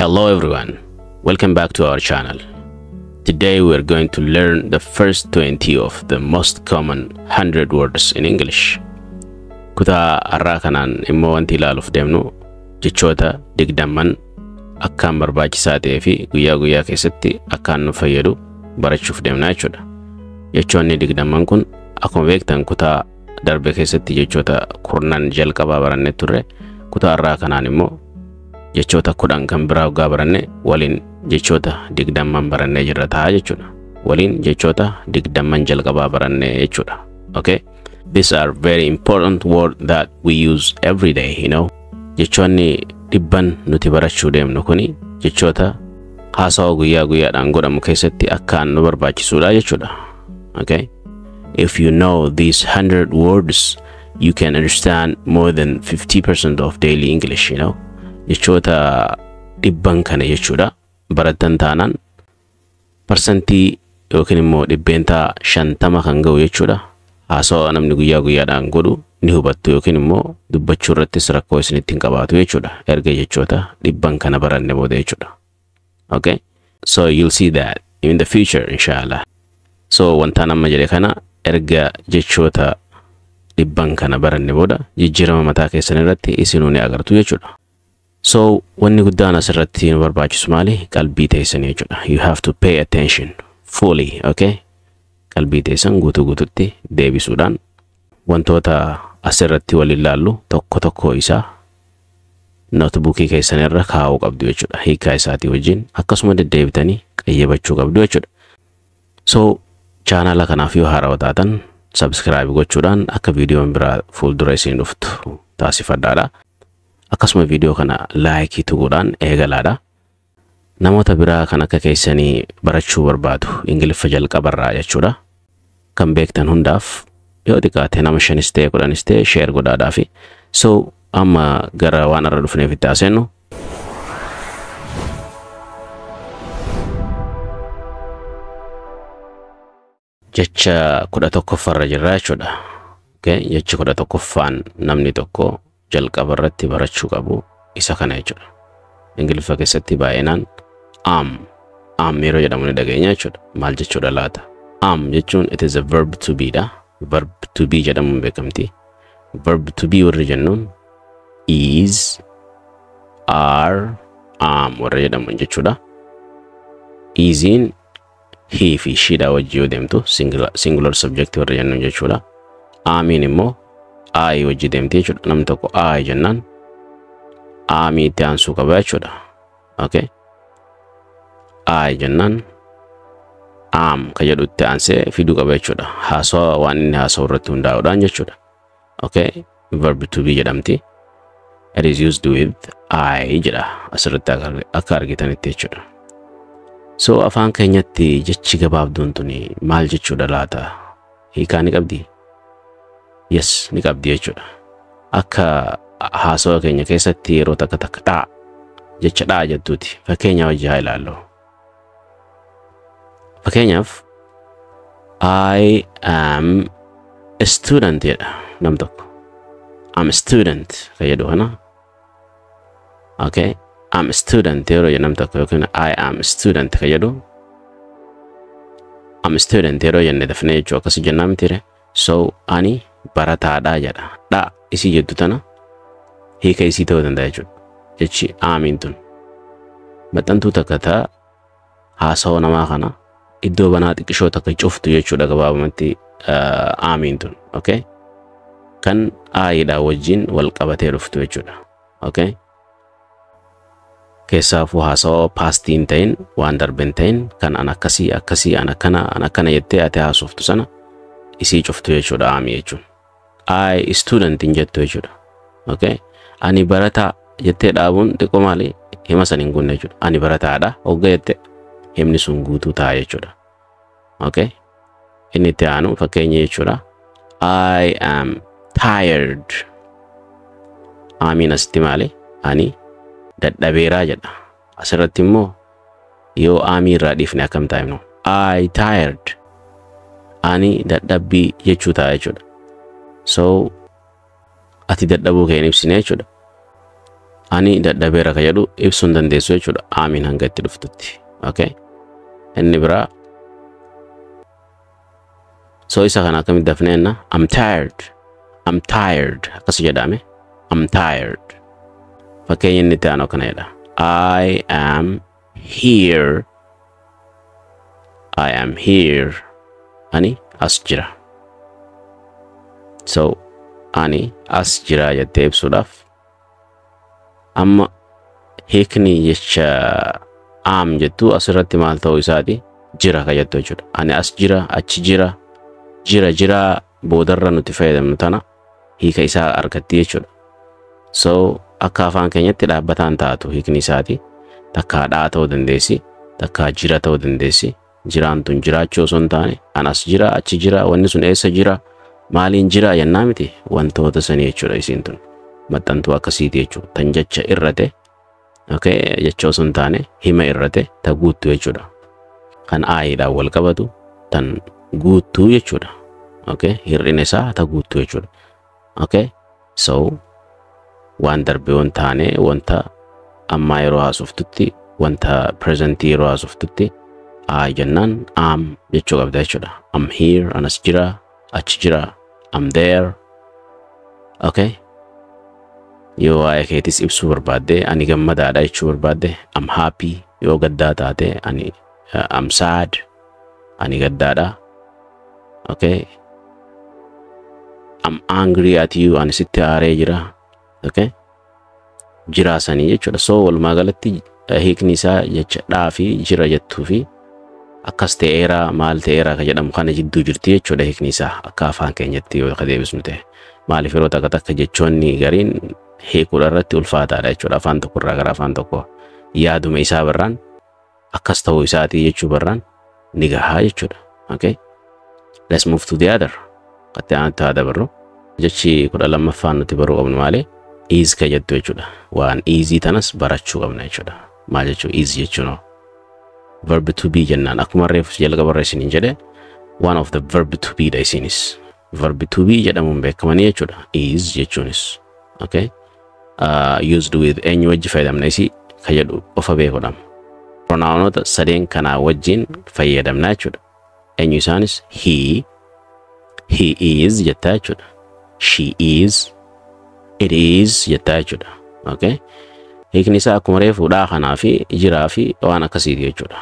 Hello everyone, welcome back to our channel. Today we are going to learn the first 20 of the most common 100 words in English. Kutaa har'aa kanaan immoo wanti ilaaluuf deemnu jechoota 20 akkaan barbaachisaa ta'ee fi guyyaa guyyaa keessatti akkaan nu fayyadu barachuuf deemna jechuudha. Jechoonni 20 kun akkuma beektan kutaa darbe keessatti jechoota 10 jalqabaa barannee turre. Kutaa har'aa kanaan immoo jechoota 10 kan biraa hoggaa baranne waliin jechoota 20 barannee jirra ta'a jechuudha. Waliin jechoota 20 jalqabaa barannee jechuudha. Okay? These are very important words that we use every day. Jechoonni 100 nuti barachuu deemnu kuni jechoota haasawaa guyyaa guyyaadhaan godhamu keessatti akkaan nu barbaachisuudha jechuudha. Okay? If you know these 100 words, you can understand more than 50% of daily English. Jechoota 100 kana jechuudha. Barattan taanaan parsantii yookiin immoo 50% kan ga'u jechuudha. Haasawaa namni guyyaa guyyaadhaan godhu ni hubattu yookiin immoo dubbachuu irrattis rakkoo isinitti hin qabaatu jechuudha. Erga jechoota 100 kana baranne booda jechuudha. Okay? So you'll see that in the future, inshallah. So wanta amma jedhe kana erga jechoota 100 kana baranne booda jijjiirama mataa keessan irratti isinuu ni agartu jechuudha. So wanni guddaan asirratti nu barbaachisu maali? Qalbii teessan jechuudha. You have to pay attention fully, okay? Qalbii teessan guutuu guututti deebisuudhaan wantoota asirratti waliin ilaallu tokko tokko isaa nootbuukii keessan irra kaa'uu qabdu jechuudha. Hiikaa isaatii wajjin akkasuma deddeebitanii qayyabachuu qabdu jechuudha. So chaanala kanaaf yoo haarawaa taatan subscribe gochuudhaan akka viidiyoon biraa fuuldura isin dhuftu taasifadhaadha. Akkasuma viidiyoo kana laayikii tuquudhaan eegalaadha. Namoota biraa kan akka keessanii barachuu barbaadu Ingiliffa jalqabarraa jechuudha. Kan beektan hundaaf yoo xiqqaate nama 5 ta'e 10 ta'e share godhaadhaafi. So amma gara waan irra dhufneef itti haaseennu. Jecha 11ffaarra jirra jechuudha. Okay? Jechi 11ffaan namni tokko jalqaba irratti barachuu qabu isa kana jechuudha. Ingiliffa keessatti baay'inaan am yeroo jedhamu ni dhageenya jechuudha. Maal jechuudha laata? Am jechuun it is a verb to be dha. Verb to be jedhamuun beekamti. Verb to be warri jennuun is, are, am warra jedhamuun jechuudha. Isiin he fi she dha wajji yoo deemtu singular subject warra jennuun jechuudha. Amiin immoo I wajji deemti jechuudha. Namni tokko I jennaan amii itti aansuu qaba jechuudha. Okay? I jennaan am ka jedhu itti aansee fiduu qaba jechuudha. Haasawaa waan inni haasawuu irratti hundaa'uudhaan jechuudha. Okay? Verb to be jedhamti. It is used with I jedha asirratti akka argitanitti jechuudha. So afaan keenyatti jechi gabaabduun tuni maal jechuudha laata? Hiikaa ni qabdi? Yes, ni qabdi jechuudha. Akka haasawaa keenya keessatti yeroo takka takka dhaa jecha dhaa jettuuti. Fakkeenya wajji haa ilaallu. Fakkeenyaaf I am a student jedha nam tokko. I'm a student kan jedhu kana. Okay? I'm a student yeroo jedhu nam tokko yookiin I am a student kan jedhu. I'm a student yeroo jenne dafnee jechuu akkasii jennaa mitiire. So ani barataadhaa jedha. Dhaa isii jettu tana hiika isii ta'uu danda'a jechuudha. Jechi aamiin tun maxxantuu takka ta'a haasawaa namaa kana iddoo banaa xiqqishoo takka cuftu jechuudha gabaabumatti aamiin tun. Okay? Kan aayiidhaa wajjin wal qabatee dhuftu jechuudha. Okay? Keessaafuu haasawaa paastii hin ta'in waan darbe hin ta'in kan an akkasii akkasii an akkana an akkana jettee ati haasoftu sana isii cuftu jechuudha aamii jechuun. I student hin jettu jechuudha. Okay? Ani barataa jettee dhaabuun xiqqoo maali hima san hin guunne jechuudha. Ani barataadha hogga jette himni sun guutuu ta'a jechuudha. Okay? Inni itti aanu fakkeenya jechuudha. I am tired. Aamiin asitti maali? Ani dadhabeeraa jedha. Asirratti immoo yoo aamii irraa dhiifne akkam ta'a himnu? I tired. Ani dadhabbii jechuu ta'a jechuudha. So ati dadhabuu kee hin ibsine jechuudha. Ani dadhabeera ka jedhu ibsuu hin dandeessu jechuudha. Amiin hanga itti dhuftutti. Okay. Inni biraa, so isa kana akkamitti dafneenna? I'm tired. I'm tired. Akkas jedhame. I'm tired. Fakkeenya inni itti aanu akkana jedha. I am here. I am here. Ani as jira. So ani as jira jettee ibsuudhaaf, amma hiikni jecha am jettu asirratti maal ta'uu isaati? Jira ka jettu jechuudha. Ani as jira, achi jira, jira jira boodarra nuti fayyadamnu tana hiika isaa argatti jechuudha. So akka afaan keenyatti dhaabbataan taatu hiikni isaati. Takkaa dhaa ta'uu dandeessi, takkaa jira ta'uu dandeessi. Jiraan tun jiraachuu osoo hin taane, an as jira, achi jira, wanni sun eessa jira, maaliin jira jennaa miti, wantoota sanii jechuudha isiin tun. Maxxantuu akkasiiti jechuudha. Tan jecha irrate, okay, jecha osoo hin taane hima irrate ta guuttu jechuudha. Kan I-dhaan wal qabatu tan guuttuu jechuudha. Okay, hir'ina isaa ta guuttuu jechuudha. Okay, so waan darbe waan taane, wanta ammaa yeroo haasoftutti, wanta presentii yeroo haasoftutti, I jennaan am jechuu qabda jechuudha. I'm here, anas jira, achi jira, I'm there. Okay. Yoo waa'ee keetis ibsuu barbaadde, ani gammadaadha jechuu barbaadde, I'm happy. Yoo gaddaa taate, ani I'm sad, ani gaddaadha. Okay. I'm angry at you, ani sitti aaree jira. Okay. Jiraa sanii jechuudha. So walumaa galatti hiikni isaa jecha dhaa fi jira jettuu fi akkas ta'eera, maal ta'eera ka jedhamu kana jidduu jirti jechuudha hiikni isaa, akka afaan keenyatti yoo ka deebisnu ta'e. Maaliif, yeroo takka takka jechoonni gariin hiikuudha irratti ulfaataadha jechuudha, afaan tokko irraa gara afaan tokko. Yaaduma isaa barraan akkas ta'uu isaatii jechuu barraan ni gahaa jechuudha. Okay. Let's move to the other. Qaxxee aanutti haa dabarru. Jechi 12ffaan nuti baruu qabnu maali? Is ka jettu jechuudha. Waan is tanas barachuu qabna jechuudha. Maal jechuu is jechuun? Verb to be jennaan. Akkuma reefu jalqaba irra isiniin jedhe, one of the verb to be dha isinis. Verb to be jedhamuun beekamanii jechuudha. Is jechuunis. Okay. Used with, eenyu wajji fayyadamna isii ka jedhu qofa beekuudha. Pronounota sadeen kanaa wajjin fayyadamna jechuudha. Eenyu isaanis? He, he is jettaa jechuudha. She is, it is jettaa jechuudha. Okay. Hiikni isaa akkuma reefu dhaa kanaa fi jiraa fi waan akkasiiti jechuudha.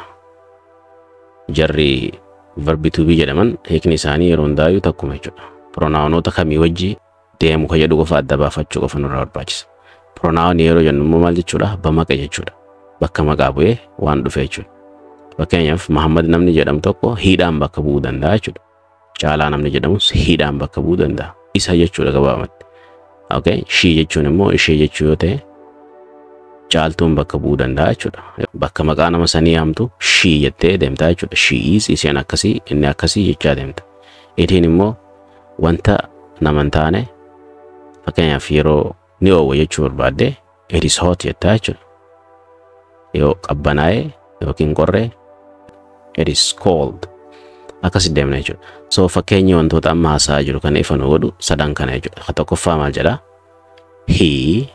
Jarri verb to be jedhaman hiikni isaanii yeroo hundaayyuu takkuma jechuudha. Pronounota kamii wajji deemu ka jedhu qofa adda baafachuu qofa nurraa barbaachisa. Pronoun yeroo jennu immoo maal jechuudha? Bamaqa jechuudha. Bakka maqaa bu'ee waan dhufe jechuudha. Fakkeenyaaf, Muhammad namni jedhamu tokko he-dhaan bakka bu'uu danda'a jechuudha. Caalaa namni jedhamus he-dhaan bakka bu'uu danda'a. Isa jechuudha gabaabumatti. Okay? She jechuun immoo ishee jechuu yoo ta'e, Caaltuun bakka bu'uu danda'a jechuudha. Bakka maqaa nama sanii yaamtu she jettee deemtaa jechuudha. She is, isheen akkasii, inni akkasii jechaa deemta. It-iin immoo wanta nama hin taane, fakkeenyaaf yeroo ni oowwa jechuu barbaadde, it is hot jettaa jechuudha. Yoo qabbanaa'e yookiin qorree, it is cold. Akkasi deemna jechuudha. So fakkeenyi wantoota amma haasa'aa jiru kana ifa nu godhu sadan kana jechuudha. Ka tokkoffaa maal jedhaa? He,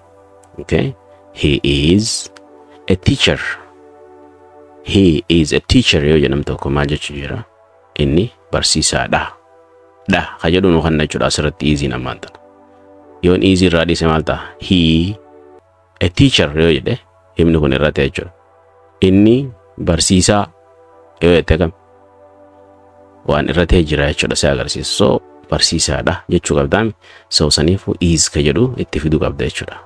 okay? He is a teacher. He is a teacher yoo jedhamu tokko maal jechuu jira? Inni barsiisaadha. Dha ka jedhu nu kanna jechuudha asirratti is-iin ammaan tana. Yoon is irraa dhiise maal ta'a? He a teacher yoo jedhe, himni kun irratti jechuudha. Inni barsiisaa yoo jette kam? Waan irratee jira jechuudha si agarsiisa. So barsiisaadha jechuu qabdaami. So saniifuu is ka jedhu itti fiduu qabda jechuudha.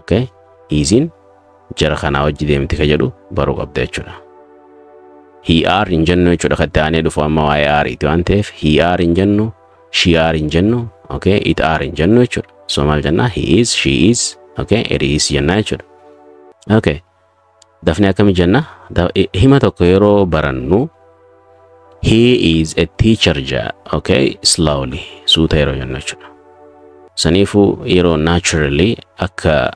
Okay? Is-iin jara kanaa wajji deemti ka jedhu baruu qabda jechuudha. He are hin jennu jechuudha. Kan itti aanee dhufu amma waa'ee are-iiti waan ta'eef, he are hin jennu, she are hin jennu, okay, it are hin jennu jechuudha. So maal jennaa? He is, she is, okay, it is jennaa jechuudha. Okay. Dafnee akkami jenna? Hima tokko yeroo barannu, he is a teacher jaa, okay, slowly, suuta yeroo jennu jechuudha. Saniifuu yeroo naturally akka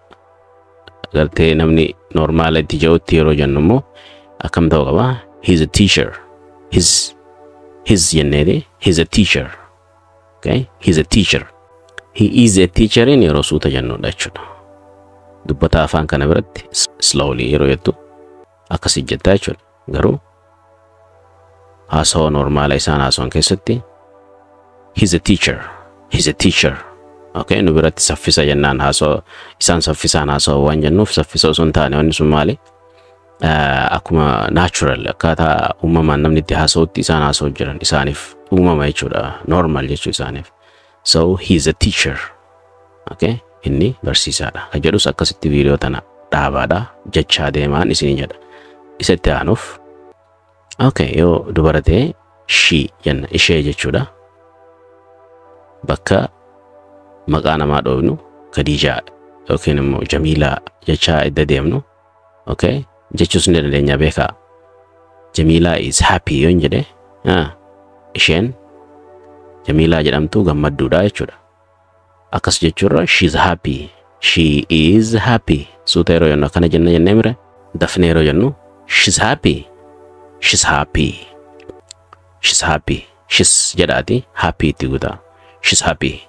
gartee namni normaala itti jirutti yeroo jennu immoo akkam ta'uu qaba? He's a teacher. He's, he's jenneeti, he's a teacher. Okay? He's a teacher. He is a teacher in yeroo suuta jennudha jechuudha. Dubbata afaan kana biratti slowly yeroo jettu akkasii jettaa jechuudha. Garuu haasawaa normaala isaan haasawan keessatti "He's a teacher, he's a teacher." Okay, nu biratti saffisa jennaan, haasawaa isaan saffisaan haasawaa waan jennuuf, saffisa osoo hin taane wanni sun maali? Akkuma natural, akkaataa uumamaan namni itti haasawutti isaan haasawuu jiran, isaaniif uumama jechuudha, normal jechuu isaaniif. So "He's a teacher." Okay, inni barsiisaadha. Ka jedhus akkasitti viidiyoo tana dhaabaadha jechaa deemaan isin jedha. Isa itti aanuuf, okay, yoo dubara ta'e she jenna, ishee jechuudha. Bakka maqaa namaa dhoofnu, Khadijaa yookiin immoo Jamiilaa jechaa edda deemnu, okay, jechuus ni dandeenya beekaa. "Jamiilaa is happy" yoon jedhe, isheen Jamiilaa jedhamtu gammadduudha jechuudha. Akkas jechuurra "She's happy, she is happy." Suuta yeroo jennu akkana jenna jennee mire, dafnee yeroo jennu "She's happy, she's happy, she's happy." She's jedhaati happy itti guutaa. She's happy,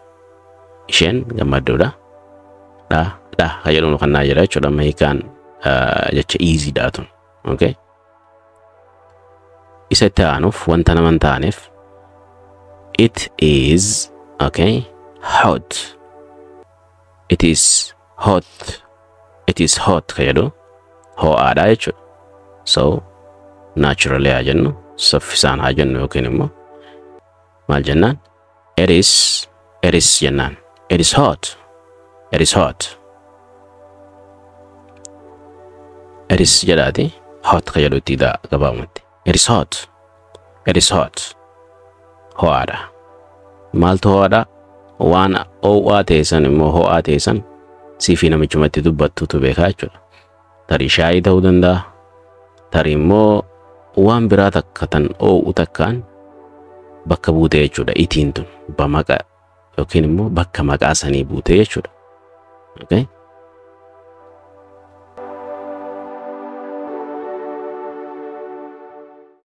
isheen gammadduudha. Dha dha ka jedhamu kan naa jira jechuudha. Amma hiikaan jecha is dha tun. Okay, isa itti aanuuf wanta nama hin taaneef it is, okay, hot. It is hot, it is hot ka jedhu ho'aadha jechuudha. So naturally haa jennu, saffisaan haa jennu, yookiin immoo maal jennaan? It is, it is jennaan. It is hot, it is hot. It is jedhaati hot ka jedhu itti gabaabumatti. It is hot, it is hot. Ho'aadha. Maaltu ho'aadha? Waan ho'aa ta'e san immoo, ho'aa ta'e san siifii namichumatti dubbattutu beekaa jechuudha. Tarii shaayii ta'uu danda'a, tarii immoo waan biraa takka tan oo'u takkaan bakka buute jechuudha. Itiin tun bamaqa yookiin immoo bakka maqaa sanii buute jechuudha. Okay?